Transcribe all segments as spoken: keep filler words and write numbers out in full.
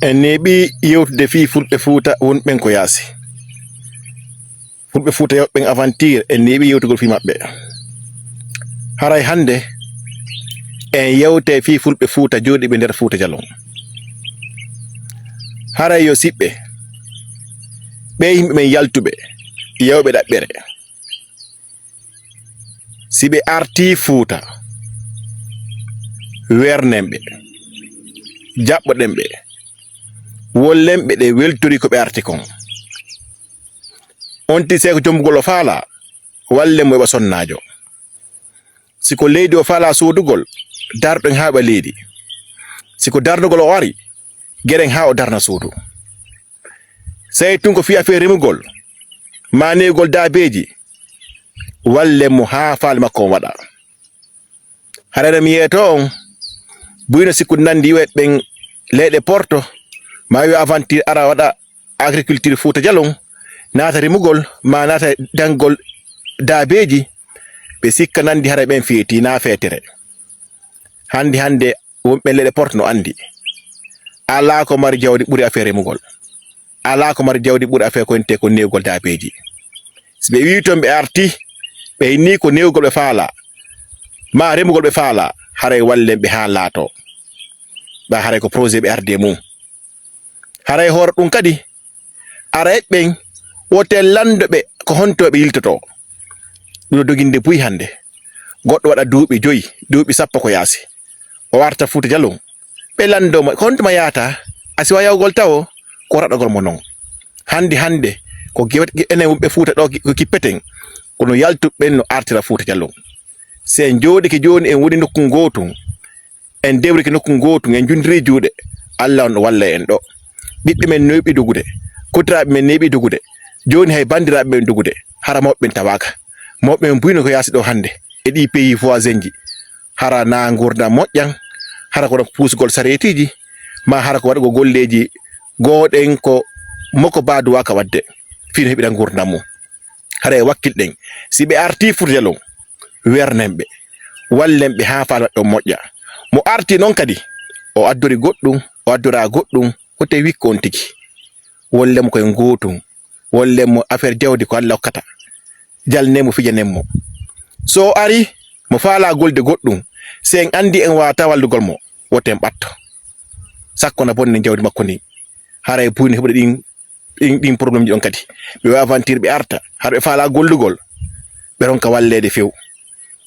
En neeɓi yewtude fii fulɓe Fuuta wonɓen ko yaasi. Fulɓe Fuuta yewɓe ɓen aventure, en neeɓi yewtugol fii maɓɓe. Haray hannde en yewtay fii fulɓe Fuuta jooɗiiɓe nder Fuuta Jalon. Haray yo siɓɓe, ɓee yimɓe men yaltuɓe, yewɓe ɗaɓɓere. Si ɓe artii Fuuta, wernen ɓe, jaɓɓoɗen ɓe, wollen ɓe ɗe weltori ko ɓe arti kon. On tigi, si ko jombugol o faalaa, wallen mo heɓa sonnaajo. Si ko leydi o faalaa soodugol, darɗen haa heɓa leydi. Si ko darnugol o ari, geren haa o darna suudu. Sey tun ko fii affaire rimugol, maa newugol daabeeji, wallen mo haa faale makko on waɗa. Haray no mi yeetoo on, buy no sikkude nandi iwe ɓen leyɗe Porto, maa iwe aventure ara waɗa agriculture Fuuta Jalon, naata rimugol, maa naata dangol daabeeji, ɓe sikka nandi haray ɓen feeti, naa feetere. Hannde hannde, wonɓe leyɗe Porto no andi. Alaa ko mari jawdi ɓuri affaire rimugol. Alaa ko mari jawdi ɓuri affaire ko entee ko newugol daabeeji. Si ɓe wi'i ton ɓe arti, ɓe inni ko newugol ɓe faalaa, maa rimugol ɓe faalaa, haray wallen ɓe haa laatoo. Ɓay haray ko projet ɓe ardi e mum. Haray hoore ɗum kadi, ara e ɓen, wote lanndo ɓe ko honto ɓe yiltotoo. Ɗum no doginde buy hannde. Goɗɗo waɗa duuɓi joyi, duuɓi sappo ko yaasi. O arta Fuuta Jalon. Ɓe lanndoo mo, ko honto ma yaata? A siwa yawgol tawo, ko raɗagol mo non. Hannde, hannde, ko ge-, ge-, enen wonɓe Fuuta ɗoo ki-, ko kippeten, kono yaltuɓe ɓen no artira Fuuta Jalon. Si en jooɗike jooni, en woni nokku ngootun, en dewrike nokku ngootun, en jundiri juuɗe, Alla on no walla en ɗoo. Ɓiɓɓe men neeɓi dogude, kotiraaɓe men neeɓi dogude, jooni hay banndiraaɓe men dogude, hara mawɓe ɓen tawaaka. Mawɓe men buy no ko yaasi ɗoo hannde, e ɗii pays voisin ji. Hara naa ngurndan moƴƴan, hara ko ɗon puusugol sareetiiji, maa hara ko waɗugol golleeji gooɗen ko moko baaduwaaka waɗde, fii no heɓira ngurndan mum. Haray wakkilɗen, si ɓe artii Fuuta Jalon, wernen ɓe, wallen ɓe haa faale maɓɓe on moƴƴa. Mo artii non kadi, o addori goɗɗum, o addoraa goɗɗum, ko tawi wikko on tigi. Wollen mo koye ngootun, wollen mo affaire jawdi ko Alla hokkata. Jalnen mo, fijanen mo. So o arii, mo faalaa golde goɗɗum, si en anndii en waawataa wallugol mo, woten ɓatto. Sakko na bonnen jawdi makko ndin. Haray buy no heɓude ɗin ɗin, ɗin problème ji on kadi. Ɓe waɗa aventure, ɓe arta, hara ɓe faalaa gollugol, ɓe ronka walleede few.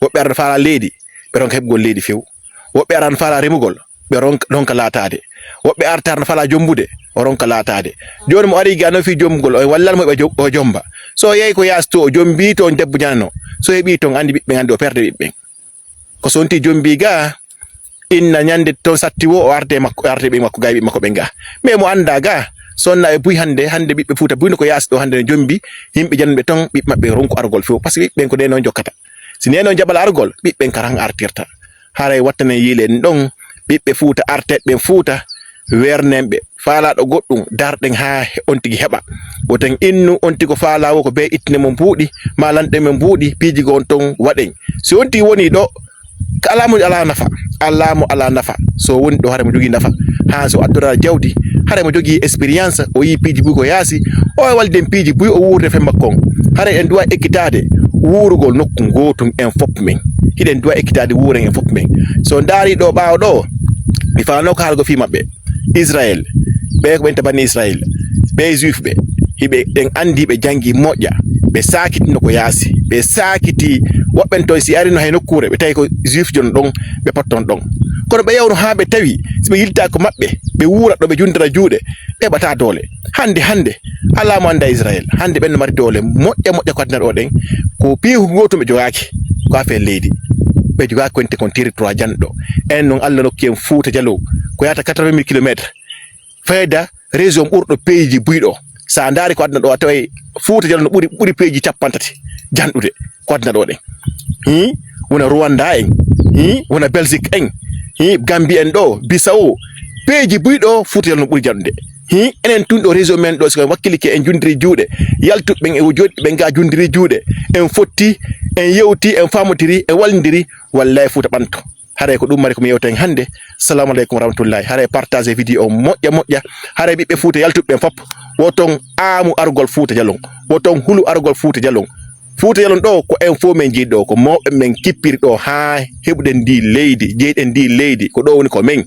Woɓɓe arata faalaa leydi, ɓe ronka heɓugol leydi few. Woɓɓe arata faalaa remugol, ɓe ronka, ronka laataade. Woɓɓe arata no faalaa jombude, o ronka laataade. Jooni mo arii ga no fii jombugol, o wallan mo heɓa jo-, o jomba. So yehi ko yaasi to, o jombii to, on debbo janano. So heɓii ton, anndi ɓiɓɓe, anndi o perde ɓiɓɓe. Ko so wonti jombi ga, inna ñande ton satti wo, o arde makko, arde ɓe makko ga, ɓe makko ɓen ga. Mais mo annda ga, sonna e buy hannde, hannde ɓiɓɓe Fuuta buy no ko yaasi ɗoo hannde no jombi, yimɓe jannuɓe ton, ɓiɓɓe maɓɓe ronku argol few, parce que ɓiɓɓe ɓen ko nde noon jokkata. Si nde noon jaɓal argol, ɓiɓɓe ɓen ka ran artirta. Haray wattanen yiilen ɗon, ɓiɓɓe Fuuta arteɓe ɓen Fuuta, wernen ɓe, faalaaɗo goɗɗum, darɗen haa he-, on tigi heɓa. Woten innu on tigi ko faalaa wo ko bee ittinen mo mbuuɗi, maa lanɗen mo mbuuɗi, piiji goo on ton waɗen. Si on tigi wonii ɗoo, ka alaa mo alaa nafa, alaa mo alaa nafa. So woni ɗoo, haray mo jogii nafa. Haa so addoraa jawdi, haray mo jogii expérience, o yii piiji buy ko yaasi, o e walden piiji buy, o wuurde fen makko on. Haray en duwa ekkitaade wuurugol nokku ngootun en fop men. Hiɗen duwa ekkitaade wuuren en fop men. So ndaari ɗoo ɓaawo ɗoo, mi faanoo ko haalgo fii maɓɓe. Israël, ɓe ko ɓen ta bani Israël, ɓe juif ɓe, hiɓe, en anndi ɓe janngi moƴƴa, ɓe saakitino ko yaasi, ɓe saakiti woɓɓen ton si arino hay nokkuure, ɓe tawi ko juif jon ɗon, ɓe potton ɗon. Kono ɓe yawno haa ɓe tawi, si ɓe yilta ko maɓɓe, ɓe wuura ɗo ɓe jundira juuɗe, ɓe ɓata doole. Hannde, hannde, alaa mo annda Israël, hannde ɓen no mari doole moƴƴa, moƴƴa ko aduna ɗo ɗen, ko piihu gootum ɓe jogaaki, ko affaire leydi. Ɓe jogaaki ko ente kon territoire janɗo. En non Allah nokki en Fuuta Jaloo, ko yaata quatre-vingt mille kilomètres. Fayda région ɓurɗo pays ji buy ɗo. So a ndaari ko aduna ɗo, a taway Fuuta Jaloo no ɓuri, ɓuri pays ji cappanɗe tati janɗude ko aduna ɗo ɗen. Hii, wona Rwanda en, hii, wona Belgique en, hii, Gambie en ɗo, Bissau, pays ji buy ɗo, Fuuta Jaloo no ɓuri janɗude. Hii, enen tun ɗo région men ɗo, si ko en wakkilike, en jundiri juuɗe, yaltuɓe ɓen e jooɗiɓe ɓen ga jundiri juuɗe, en fotti, en yewti, en famotiri, en wallidiri, wallahi Fuuta ɓanto. Haray ko ɗum mari ko mi yewta en hannde. Salamu aleykum wa rahmatullahi. Haray partage vidéo o moƴƴa moƴƴa. Haray ɓiɓɓe Fuuta yaltuɓe ɓen fop, wo ton aamu arugol Fuuta Jalon, wo ton hulu arugol Fuuta Jalon. Fuuta Jalon ɗo ko en fof men jeyi ɗo, ko mawɓe men kippiri ɗo haa heɓuɗen ndi leydi, jeyɗen ndi leydi, ko ɗo woni ko men.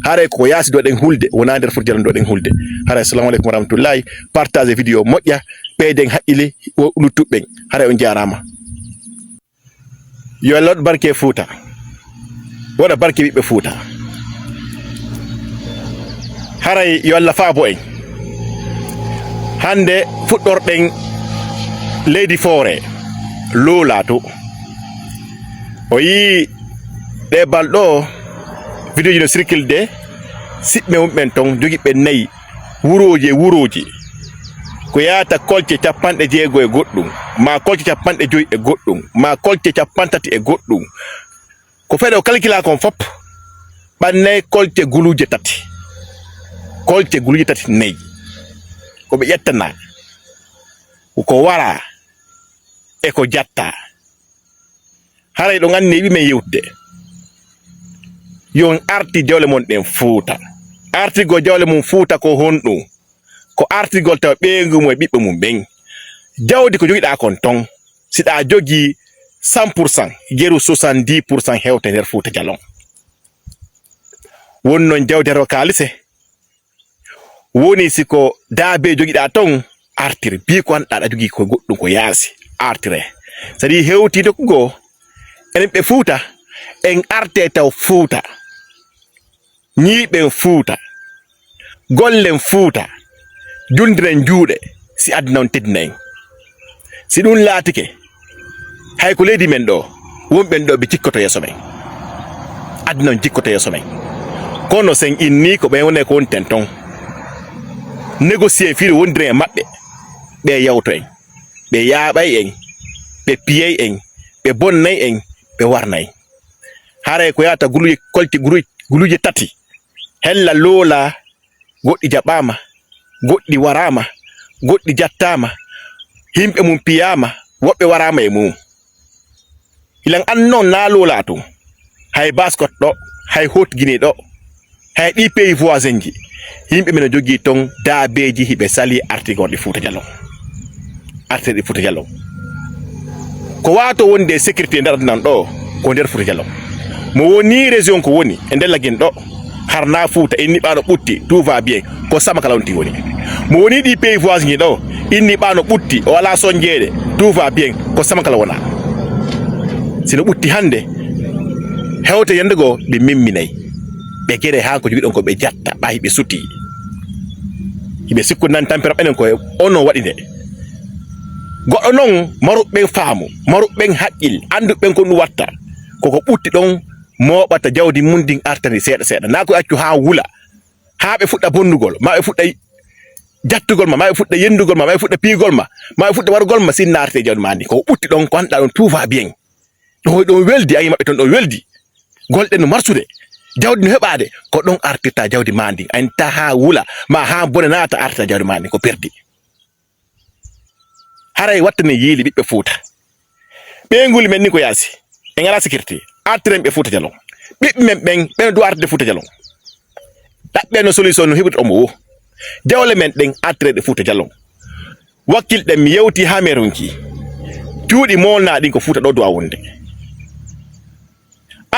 Haray ko yaasi ɗo ɗen hulde, wonaa nder Fuuta Jalon ɗo ɗen hulde. Haray, salamu aleykum wa rahmatullahi. Partage vidéo moƴƴa, ɓeyden haqqille wo luttuɓe ɓen. Haray on jaaraama. Yo Allah waɗ barke Fuuta, waɗa barke ɓiɓɓe Fuuta. Haray yo Allah faabo en. Hannde fuɗɗorɗen leydi Foore, Loola to. O yii ɗe bal ɗo, vidéo ji no circulde, siɓɓe mum ɓen ton, jogiiɓe nayi, wurooji e wurooji. Ko yahata kolce capanɗe jeego e goɗɗum, maa kolce capanɗe joyi e goɗɗum, maa kolce capantati e goɗɗum. Ko fedde o kalkila kon fop, ɓannay kolce guluuje tati. Kolce guluuje tati nayi. Ko ɓe ƴettana. Ko wara e ko jatta. Haray ɗo nganni ɓi men yewtude. Yo on arti jawle mon ɗen Fuuta. Artigol jawle mum Fuuta ko honɗum? Ko artigol tawa ɓeyngu mum e ɓiɓɓe mum ɓen. Jawdi ko jogiɗaa kon ton. Si ɗa jogii cent pour cent, yeru soixante-dix pour cent hewta nder Fuuta Jalon. Woni non jawdi hara ko kaalise. Woni si ko daabe jogiɗaa ton, artir. Bii ko an ɗa jogii ko goɗɗum ko yaasi. Artire. Sadi hewti nokku goo, enen ɓe Fuuta, en arte taw Fuuta. Ñiiɓen Fuuta, gollen Fuuta, junndiren juuɗe, si aduna on teddina en. Si ɗum laatike, hay ko leydi men ɗo, wonɓen ɗo ɓe cikkoto yeeso men. Aduna on cikkoto yeeso men. Kono sen inni ko ɓen woni ko wonten ton. Négocier fii wondiren e maɓɓe, ɓe yawto en, ɓe yaaɓay en, ɓe piyay en, ɓe bonnay en, ɓe warna en. Haray ko yahata guluuje, kolce guluuje, guluuje tati. Hella Loola, goɗɗi jaɓaama, goɗɗi waraama, goɗɗi jattaama, yimɓe mum piyaama, woɓɓe waraama e mum. Ilan an non na Loola tun, hay Baskot ɗo, hay Haute Guinée ɗo, hay ɗi pays voisin ji, yimɓe men no jogii ton daabeeji hiɓe salii artigol ɗi Fuuta Jalon. Artirɗi Fuuta Jalon. Ko waato wonde e sécurité e nder aduna ɗo, ko nder Fuuta Jalon. Mo woni région ko woni, e nder Lagine ɗo, harna Fuuta, inni ɓaano ɓutti, tout va bien, ko sama kala wonti woni. Mo woni ɗi pays voisin ɗo, inni ɓaano ɓutti, o alaa sonjeede, tout va bien, ko sama kala wona. Sino ɓutti hannde, hewte yande goo, ɓe memminay. Ɓe gere haa ko jogiɗon ko ɓe jatta, ɓa hiɓe suti. Hiɓe sikku nan tampere ɓenen ko e ono waɗi nde. Goɗɗo non, maruɓe ɓen faamu, maruɓe ɓen haqqil, annduɓe ɓen ko ɗum watta. Koko ɓutti ɗon mooɓata jawdi mum ndin artani seeɗa seeɗa. Naa ko accu haa wula, haa ɓe fuɗɗa bonnugol, maa ɓe fuɗɗa jattugol ma, maa ɓe fuɗɗa yendugol ma, maa ɓe fuɗɗa piyugol ma, maa ɓe fuɗɗa warugol ma, sinna arte jawdi maa ndi. Koko ɓutti ɗon, ko annduɗaa ɗon tout va bien. Ɗo, ɗon weldi, ayi maɓɓe ton ɗon weldi. Golɗe no marsude, jawdi no heɓaade, ko ɗon artirta jawdi maa ndin. Ayi ta haa wula, maa haa bone naata artirta jawdi maa ndin, ko perdi. Haray wattane yiili ɓiɓɓe Fuuta. Ɓeynguuli men ni ko yaasi. En alaa sécurité. Artiren ɓe Fuuta Jalon. Ɓiɓɓe men ɓen, ɓen duwa artude Fuuta Jalon. Ɗaɓɓen no solution no heɓude omo wo. Jawle men ɗen artireɗe Fuuta Jalon. Wakkilɗen mi yewti haa mi ronki. Cuuɗi moolnaa ɗin ko Fuuta ɗo duwa wonde.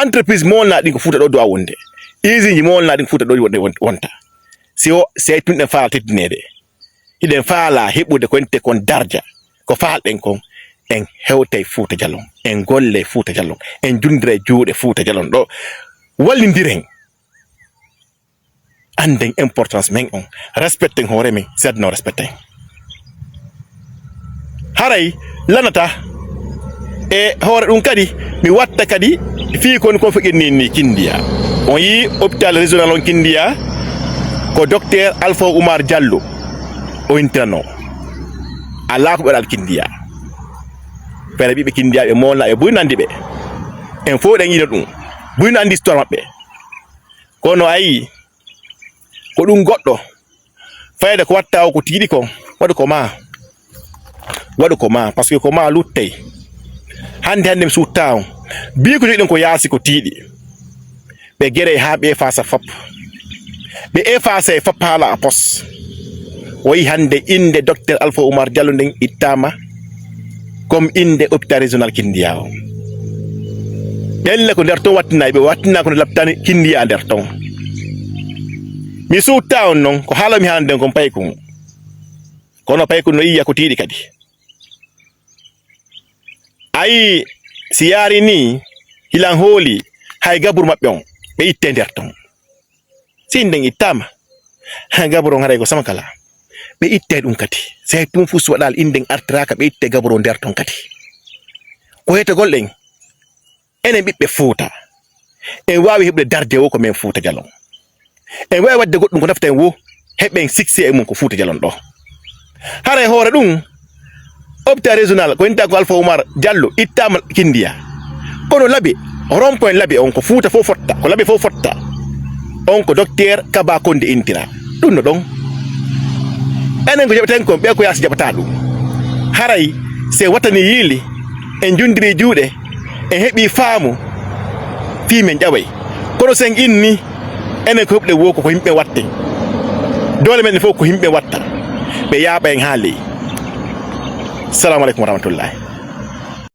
Entreprise moolnaa ɗin ko Fuuta ɗo duwa wonde. Usine ji moolnaa ɗin ko Fuuta ɗo wonde won-, wonta. Si o, si ay tun ɗen faala teddineede. Hiɗen faala heɓude ko ente kon darja. Ko faalɗen kon, en hewtay Fuuta Jalon. En gollay Fuuta Jalon. En jundiray juuɗe Fuuta Jalon ɗo. Wallindiren. Annden importance men on. Respecten hoore men, si aduna o respecten. Haray lanata e hoore ɗum kadi, mi watta kadi fii kon kon feƴƴinni ni Kindiya. On yii hôpital régional on Kindiya, ko docteur Alpha Oumar Diallo o intirano. Alaa ko ɓe waɗal Kindiya. Feere ɓiɓɓe Kindiya ɓe moolna ɓe buy nandi ɓe. En fof ɗen yiino ɗum. Buy nandi histoire maɓɓe. Kono ayi, ko ɗum goɗɗo. Fayda ko watta o ko tiiɗi kon. Waɗu ko ma. Waɗu ko ma, parce que ko ma luttay. Hannde, hannde mi sutta on. Bii ko jogiɗen ko yaasi ko tiiɗi. Ɓe gere haa ɓe efasa fop. Ɓe efasa e fop haala a pos. Woyi hannde innde Docteur Alpha Oumar Diallo nden ittaama comme innde hôpital régional Kindiya o. Ɗelle ko nder ton wattinay ɓe wattina ko laptani Kindiya nder ton. Mi suutta on non ko haala mi haalanden kon paykun. Kono paykun no yiya ko tiiɗi kadi. Ayi, si yaari ni, hilan hooli, hay gaburu maɓɓe on, ɓe itte nder ton. Si inden ittaama, gaburu on haray ko sama kala. Ɓe itte ɗum kadi. Si hay tun fus waɗal inden artiraka, ɓe itte gaburu on nder ton kadi. Ko hetogol ɗen, enen ɓiɓɓe Fuuta, en waawi heɓude darde wo ko men Fuuta Jalon. En waawi waɗde goɗɗum ko nafta en wo, heɓen succès e mum ko Fuuta Jalon ɗo. Hara e hoore ɗum, hôpital régional ko inta ko Alpha Oumar Diallo ittaama Kindiya. Kono Labe, rond-point Labe on ko Fuuta fof fotta, ko Labe fof fotta. On ko Docteur Kaba Konde intira. Ɗum no ɗon. Enen ko jaɓeten kon, ɓe ko yaasi jaɓata ɗum. Haray, se watani yiili, en jundiri juuɗe, en heɓi faamu, fii men ƴaway. Kono sen inni, enen ko heɓuɗe wo ko, ko yimɓe watten. Doole men fof ko yimɓe watta. Ɓe yaaɓa en haa ley. Salamu aleykum wa rahmatullahi.